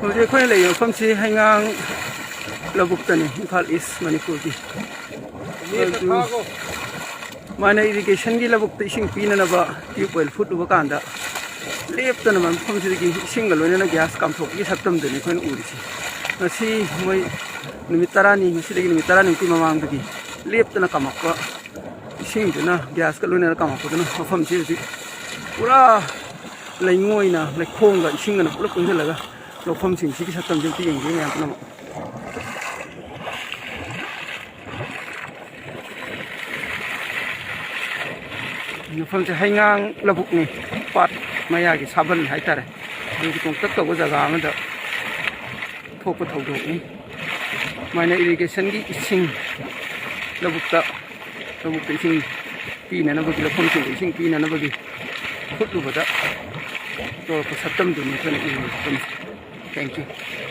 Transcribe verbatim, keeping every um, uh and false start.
ꯍꯧꯖꯤꯛ ꯑꯩꯈꯣꯏꯅ ꯂꯩꯔꯤꯕ ꯃꯐꯝꯁꯤ ꯍꯩꯉꯥꯡ ꯂꯧꯕꯨꯛꯇꯅꯤ, ꯏꯝꯐꯥꯜ ꯏꯁ ꯃꯅꯤꯄꯨꯔꯒꯤ꯫ ꯑꯗꯨ ꯃꯥꯅ ꯏꯔꯤꯒꯦꯁꯟꯒꯤ ꯂꯧꯕꯨꯛꯇ ꯏꯁꯤꯡ ꯄꯤꯅꯅꯕ ꯇ꯭ꯌꯨꯕ ꯋꯦꯜ ꯐꯨꯠꯂꯨꯕ ꯀꯥꯟꯗ ꯂꯦꯞꯇꯅ ꯃꯐꯝꯁꯤꯗꯒꯤ ꯏꯁꯤꯡꯒ ꯂꯣꯏꯅꯅ ꯒ꯭ꯌꯥꯁ ꯀꯥꯝꯊꯣꯛꯄꯒꯤ ꯁꯛꯇꯝꯗꯨꯅꯤ ꯑꯩꯈꯣꯏꯅ ꯎꯔꯤꯁꯤ꯫ ꯉꯁꯤ ꯃꯣꯏ ꯅꯨꯃꯤꯠ ꯇꯔꯥꯅꯤ, ꯉꯁꯤꯗꯒꯤ ꯅꯨꯃꯤꯠ ꯇꯔꯥꯅꯤꯃꯨꯛꯀꯤ ꯃꯃꯥꯡꯗꯒꯤ ꯂꯦꯞꯇꯅ ꯀꯥꯝꯃꯛꯄ ꯏꯁꯤꯡꯗꯨꯅ, ꯒ꯭ꯌꯥꯁꯀ ꯂꯣꯏꯅꯅ ꯀꯥꯝꯃꯛꯄꯗꯨꯅ ꯃꯐꯝꯁꯤ ꯍꯧꯖꯤꯛ ꯄꯨꯔꯥ ꯂꯩꯉꯣꯏꯅ, ꯂꯩꯈꯣꯝꯒ ꯏꯁꯤꯡꯒꯅ ꯄꯨꯂꯞ ꯄꯨꯟꯁꯤꯜꯂꯒ ꯂꯧꯐꯝꯁꯤꯡꯁꯤꯒꯤ ꯁꯛꯇꯝꯁꯤ ꯑꯝꯇ ꯌꯦꯡꯕꯤꯌꯨ ꯃꯌꯥꯝ ꯄꯨꯝꯅꯃꯛ꯫ ꯃꯐꯝꯁꯦ ꯍꯩꯉꯥꯡ ꯂꯧꯕꯨꯛꯅꯤ, ꯄꯥꯠ ꯃꯌꯥꯒꯤ ꯁꯥꯕꯟ ꯍꯥꯏꯇꯥꯔꯦ꯫ ꯑꯗꯨꯒꯤ ꯇꯣꯡꯇꯛ ꯇꯧꯕ ꯖꯒꯥ ꯑꯃꯗ ꯊꯣꯛꯄ ꯊꯧꯗꯣꯛꯅꯤ꯫ ꯁꯨꯃꯥꯏꯅ ꯏꯔꯤꯒꯦꯁꯟꯒꯤ ꯏꯁꯤꯡ ꯂꯧꯕꯨꯛꯇ, ꯂꯧꯕꯨꯛꯇ ꯏꯁꯤꯡ ꯄꯤꯅꯅꯕꯒꯤ, ꯂꯧꯐꯝꯁꯤꯡꯗ ꯏꯁꯤꯡ ꯄꯤꯅꯅꯕꯒꯤ ꯐꯨꯠꯂꯨꯕꯗ ꯇꯧꯔꯛꯄ ꯁꯛꯇꯝꯗꯨꯅꯤ ꯑꯩꯈꯣꯏꯅ ꯎꯔꯤꯕ ꯁꯛꯇꯝꯁꯦ꯫ Thank you꯫